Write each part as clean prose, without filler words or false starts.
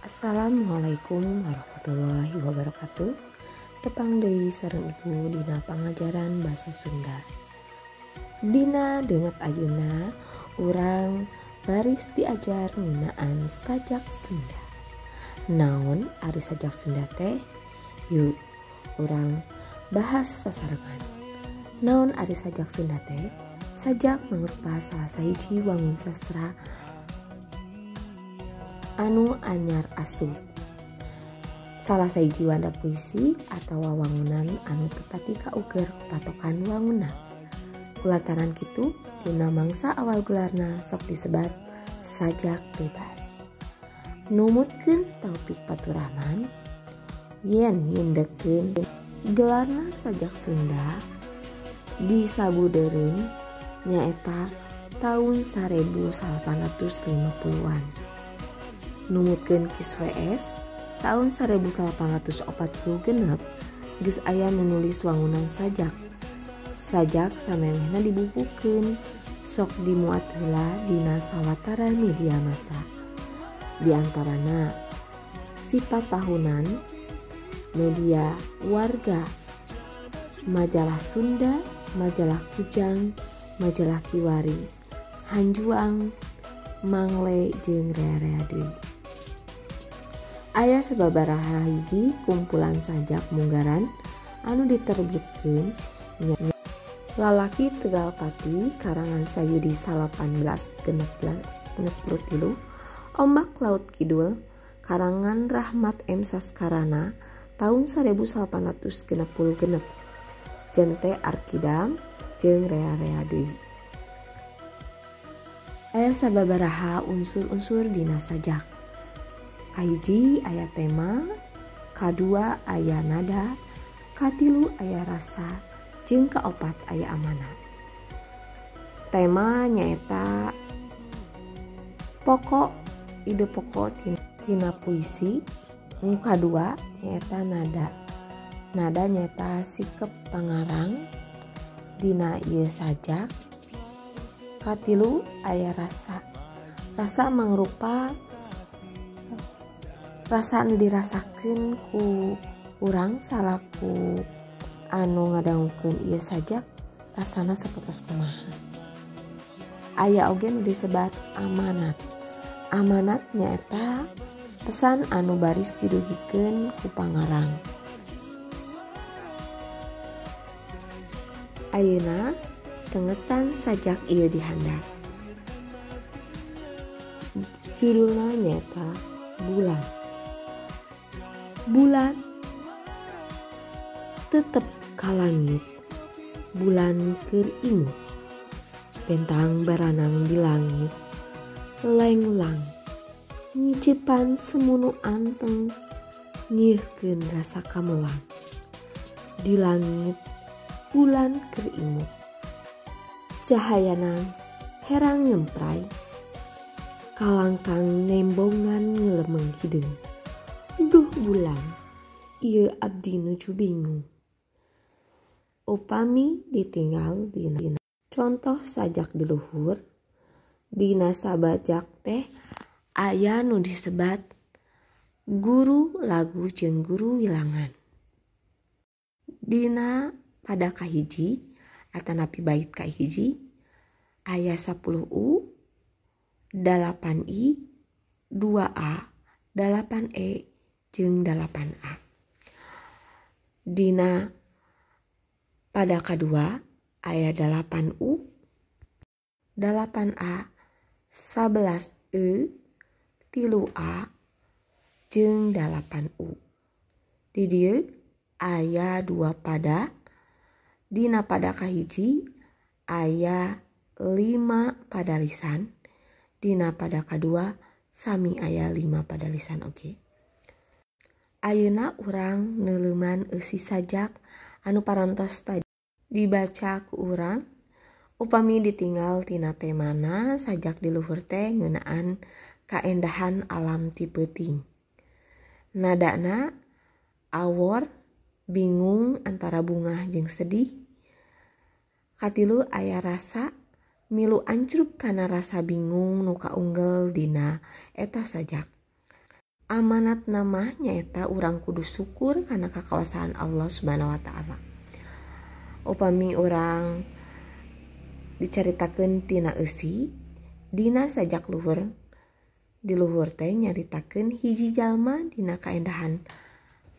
Assalamualaikum warahmatullahi wabarakatuh. Tepang deui sareng Ibu dina pangajaran basa Sunda. Dina deungeut ayeuna urang baris diajar ngeunaan sajak Sunda. Naon ari sajak Sunda teh? Yuk urang bahas sasarengan. Naon ari sajak Sunda teh? Sajak mangrupa salah sahiji wangun sastra anu anyar asup. Salah sahiji wanda puisi atawa wangunan anu teu pati kauger patokan wangunna. Kulataran kitu dina mangsa awal gelarna sok disebat sajak bebas. Numutkeun Taufik Faturrahman yen nyindekkeun gelarna sajak Sunda disabudeureun nyaeta taun 1850-an. Numutkeun Kis WS tahun 1846 geus aya nu nulis wangunan sajak. Sajak samemehna dibukukeun, sok dimuat heula dina sawatara media massa. Di antarana Sifat Tahunan, Media Warga, Majalah Sunda, Majalah Kujang, Majalah Kiwari, Hanjuang, Mangle jeung rea-rea deui. Aya sababaraha hiji kumpulan sajak munggaran anu diterbitkeun Lalaki Tegal Pati karangan Sayudi 1863, Ombak Laut Kidul karangan Rahmat M Saskarana tahun 1866, Jente Arkidam jeung rea-rea deui. Aya sababaraha unsur-unsur dina sajak. Kahiji aya tema, kadua aya nada, katilu aya rasa, jeung kaopat aya amanat. Tema nyaeta pokok, ide pokok tina puisi. Nu kadua nyaeta nada. Nada nyaeta sikep pangarang dina ieu sajak. Katilu aya rasa. Rasa mangrupa rasa anu dirasakeun ku urang salaku anu ngadangukeun ieu sajak, rasana sapertos kumaha. Aya oge nu disebat amanat. Amanat nyaeta pesan anu baris didugikeun ku pangarang. Ayeuna tengetan sajak ieu di handap. Judulna nyaeta Bulan. Bulan tetep ka langit, bulan keur imut, bentang baranang di langit, lenglang ngicepan semunu anteng, nyihkeun rasa kamelang. Di langit bulan keur imut, cahayana herang ngempray, kalangkang nembongan ngelemeng hideung. Duh bulan, ieu abdi nuju bingung. Upami ditinggal dina contoh sajak di luhur, dina sabajak teh aya nu disebat guru lagu jeung guru wilangan. Dina pada kahiji atanapi bait kahiji aya 10 U, 8 I, 2 A, 8 E jeung 8 A. Dina pada kadua aya 8 U, 8 A, 11 E, 3 A jeung 8 U. Di dieu aya 2 pada. Dina pada kahiji aya 5 pada lisan. Dina pada kadua sami aya 5 pada lisan oge. Ayeuna urang neuleuman eusi sajak anu parantos tadi dibaca ku urang. Upami ditinggal tina temana sajak di luhur teh ngeunaan kaendahan alam ti peuting. Nadana awor, bingung antara bungah jeung sedih. Katilu aya rasa milu ancrub kana rasa bingung nu kaunggel dina eta sajak. Amanatna mah nyaeta urang kudu syukur kana kakawasaan Allah Subhanahu wa taala. Upami urang dicaritakeun tina eusi dina sajak luhur di luhur teh nyaritakeun hiji jalma dina kaendahan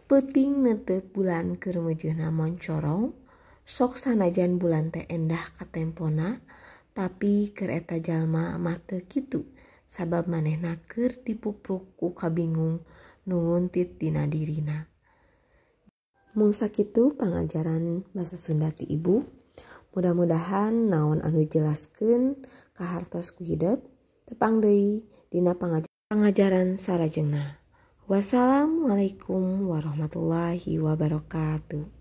peuting neuteup bulan keur meujeuna moncorong sok sanajan bulan teh endah katempona tapi keur eta jalma mah teu kitu sabab manehna keur dipupruk ku kabingung nu nguntit dina dirina. Mung sakitu pangajaran basa Sunda ti ibu. Mudah-mudahan naon anu dijelaskeun kahartos ku hidep tepang deui dina pangajaran salajengna. Wassalamualaikum warahmatullahi wabarakatuh.